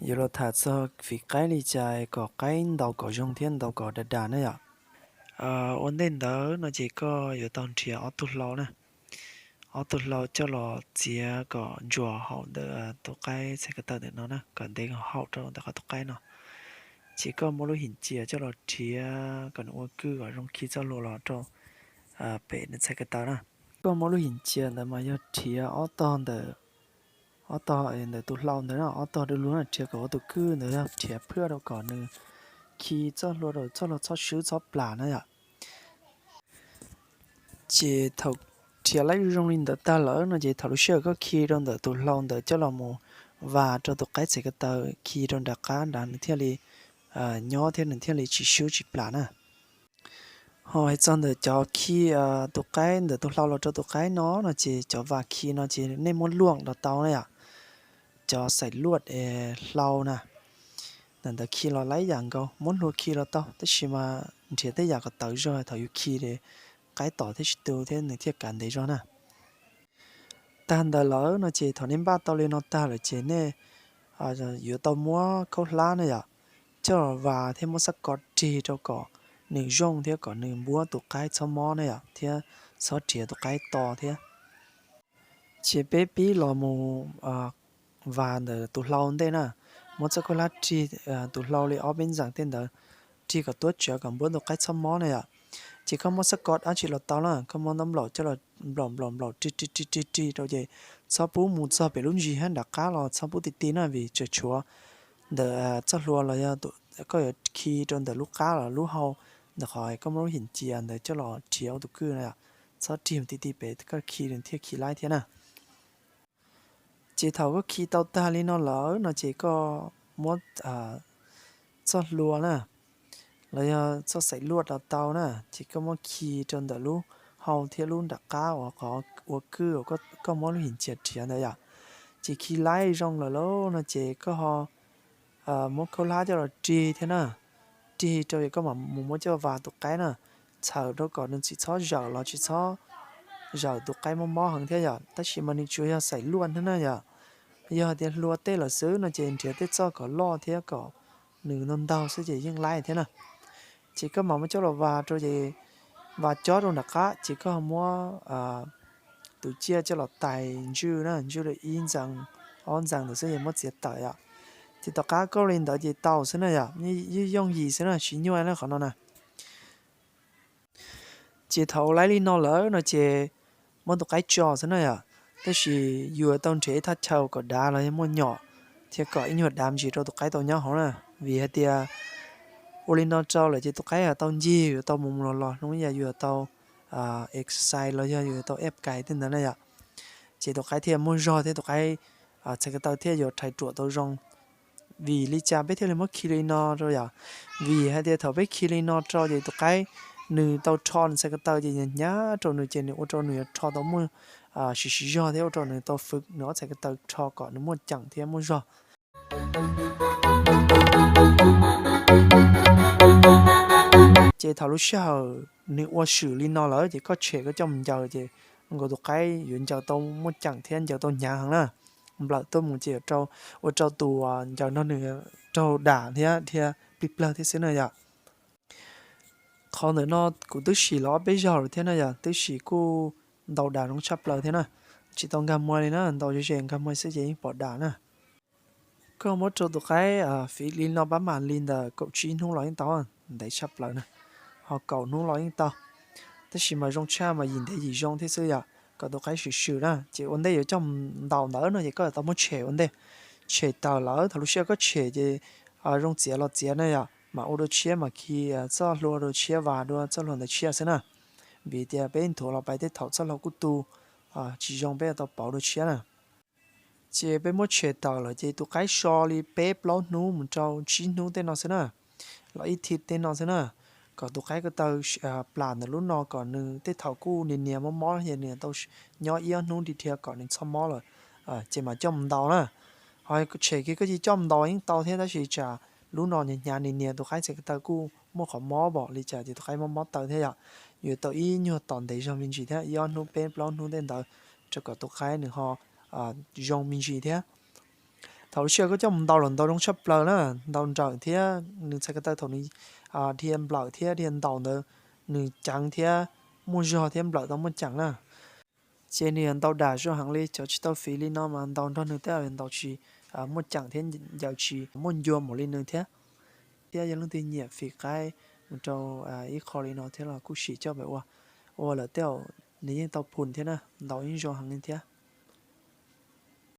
Yuav los tham txog fiv qaib li cas kom qaib ntaus kom zoo thiab ntaus kom dag dag na yom. Ua ntej ntawd no ces koj yuav tau nrhiav ob tug hlau na. Ob tug hlau coj los txiav kom ntsuas hauv ntawm tus qaib txhais ko taw ntawm no na, kom ntev haum rau ntawm qhov tus qaib no. Ces koj muab lub him cia coj los rhiav kom nws ua kwj kom zoo khi txoj hlua los rau pem nws txhais ko taw na. Koj muab lub him cia ntawd mas yog rhiav ob tog ntawm, ob tog ntawm tus hlau ntawd na, ob tog du lug na, rhiav kom ua tus kwj ntawd yog rhiav phwj rau kom nws khi txoj hlua rau txoj hlua txhob swb txhob plam na yom. Ces thaum rhiav laib zoo li ntawd tag lawm no ces thaum lub sij hawm koj khi rau ntawm tus hlau ntawd coj los mus vas rau tus qaib txhais ko taw khi rau nram qab nrad nws thiaj li nyob thiab nws thiaj li tsis swb tsis plam na. Ho hais txog ntawm cov khi tus qaib ntawm tus hlau los rau tus qaib no no ces cov vas khi no ces nej muab luaj los tau na yom. Cov xaim luaj hlau na, ntawm ntawd khi los laib yam nkaus, muab hlua khi los tau, tab sis mas nrhiav tej yam kom tawv zog thaum yus khi qaib tom thiaj tsis tu thiab nws thiaj kav ntev zog na. Tag ntawd lawm no ces thaum nej npaj tau li no tag lawm ces nej yuav tau muab khaub hlab na yom, coj los vas thiab muab xab ko rig rau kom nws zoo thiab kom nws npuab tus qaib txhob mob na yom, thiab txhob rhiav tus qaib to thiab. Ces peb pib los mus vas ntawm tus hlau ntej na, muab txoj khaub hlab rig tus hlau li ob peb ntxees tej ntawd, rig kom tuab tsawv kom npuab tus qaib txhob mob na yom. Ces koj muab xab ko dab tsi los tau na, koj muab ntaub nplaum coj los nplaum nplaum nplaum rig rig rig rig rau ces txhob pub mus txog pem lub ntsis thiab nram qab los txhob pub ti ti na vim tseem tshuav ntawm txoj hlua los yog koj yuav khi rau ntawm lub qab los lub hau, ntawm qhov koj muab lub him cia ntawd coj los rhiav ua tus kwj na yom. Txhob rig mus ti ti pem koj khi nws thiaj khi laib thiab na. Ces thaum koj khi tau tag li no lawm no ces koj muab txoj hlua na, los yog txoj xaim luaj los tau na, ces koj muab khi rau ntawm lub hau thiab lub nram qab uas qhov ua kwj uas koj muab lub him cia rhiav ntawd yom. Ces khi laib zoo lawm lauj no ces koj ho muab khaub hlab coj los rig thiab na, rig rau es koj mam mus muab coj vas tus qaib na, txhawm rau kom nws tsis txhob zawm los tsis txhob zawm tus qaib mob mob heev thiab yom, tab sis mas nws tsuas yog xaim luaj thiab na yom. Yog hais tias hlua tej lawm xwb no ces nrhiav tej txoj kom loj thiab kom nws ntau ntau xwb ces yeej laib thiab na. Ces koj mam muab coj los vas rau ces vas cob rau nram qab ces koj muab tus ciaj coj los tais ntswj na, ntswj li ib ntxees ob ntxees ntawd xwb ces muab txiav tawm yom. Ces tom qab koj li ntawd ces tau xwb na yom, yeej yooj yim xwb na, tsis nyuaj na qhov no na. Ces thaum ua laib li no lawm no ces muab tus qaib tso xwb na yom, tab sis yus tau nrhiav ib thaj chaw kom dav los yog muaj nyom thiab kom ib nyuag dav me ntsis rau tus qaib tau nyob hauv na. Vim hais tias ua li no rau lawm ces tus qaib yuav tau ncig, yuav tau mus mus los los, hnub ib yam yus tau exercise los yog yus tau eb kais tej ntawd na yom. Ces tus qaib thiaj muaj zog thiab tus qaib txhais ko taw thiaj yuav rhais ruam tau zoo. Vim li cas peb thiaj li muab khi li no rau yom? Vim hais tias thaum peb khi li no rau ces tus qaib nws tau rho nws txhais ko taw ces hnyav rau nws ces nws ua rau nws yuav rho tau muaj siv siv zog thiab ua rau nws tau fwv nws ob txhais ko taw rho kom nws muaj ceem thiab muaj zog. Ces thaum lub sij hawm nws ua swm li no lawm ces koj tshem koj coj mus ncaws ces nkaus tus qaib yuav ncaws tau muaj ceem thiab ncaws tau hnyav heev na. Nplawm tuaj mus ces ua rau tus ncaws nrog nws raug dam thiab dhia plig plawg thiab xwb na yom. Qhov ntawm no kuv twb sim los ob peb zaug lawm thiab na yom, twb sim kuj ntaus dam zoo tshaj plaws thiab na. Tsis tau nkag muag li na, ntaus ze ze nkag muag xwb ces yeej pom dam na. Koj muab rau tus qaib fiv li no pab mam li ntawm kaum tsib hnub los yeej tau, ntev tshaj plaws na. Ho kaum hnub los yeej tau, tab sis mas zoo tshaj mas yim ntev yim zoo thiab xwb yom, kom tus qaib swm swm na. Ces ua ntej yuav coj ntaus ntawd no ces koj yuav tau muab tshem ua ntej. Tshem tawm lawm thaum lub sij hawm koj tshem ces zoo txiav los txiav na yom, mam ua dua tshiab mam khi txoj hlua dua tshiab, vas dua txoj hlua ntawd tshiab xwb na. Vim tias peb nthuav los pais tej thaum txoj hlua kuj tu tsis zoo peb yuav tau pauv dua tshiab na. Ces peb muab tshem tawm lawm ces tus qaib so li peb plaub hnub mus rau tsib hnub tej no xwb na, los ib thib tej no xwb na, kom tus qaib ko taw plam ntawm lub no kom nws tej thaum kuj nias nias mob mob es nws tau nyob ib ob hnub dhia dhia kom nws txhob mob lawm, ces mam coj mus ntaus na. Ho tshem kiag koj cia coj mus ntaus yeej tau thiab tab sis tsam lub no hnyav hnyav nias nias tus qaib txhais ko taw kuj muaj qhov mob npaum li cas ces tus qaib mob mob taw thiab yom. Yuav tau ib nyuag tos ntev zog me ntsis thiab ib ob hnub peb plaub hnub tej ntawd rau kom tus qaib nws ho zoo me ntsis thiab. Thaum lub sij hawm koj coj mus ntaus los ntaus zoo tshaj plaws na, ntaus nrawm thiab nws txhais ko taw thaum nws dhia nplawm thiab dhia ntaus ntawd nws ceev thiab muaj zog thiab nplawm tau muaj ceem na. Ces nws yog ntaus dam zoo heev li, cov tsis tau fiv li no mas ntaus nrog nws tej zaum ntaus tsis muaj ceem thiab ncaws tsis muaj ncua npaum li nws thiab. Thiab yog leej twg nyiam fiv qaib mus rau ib qho li no thiab los kuj sim coj pem ua, ua lawm tej zaum nws yeej tau phum thiab na, ntaus yeej zoo heev li thiab.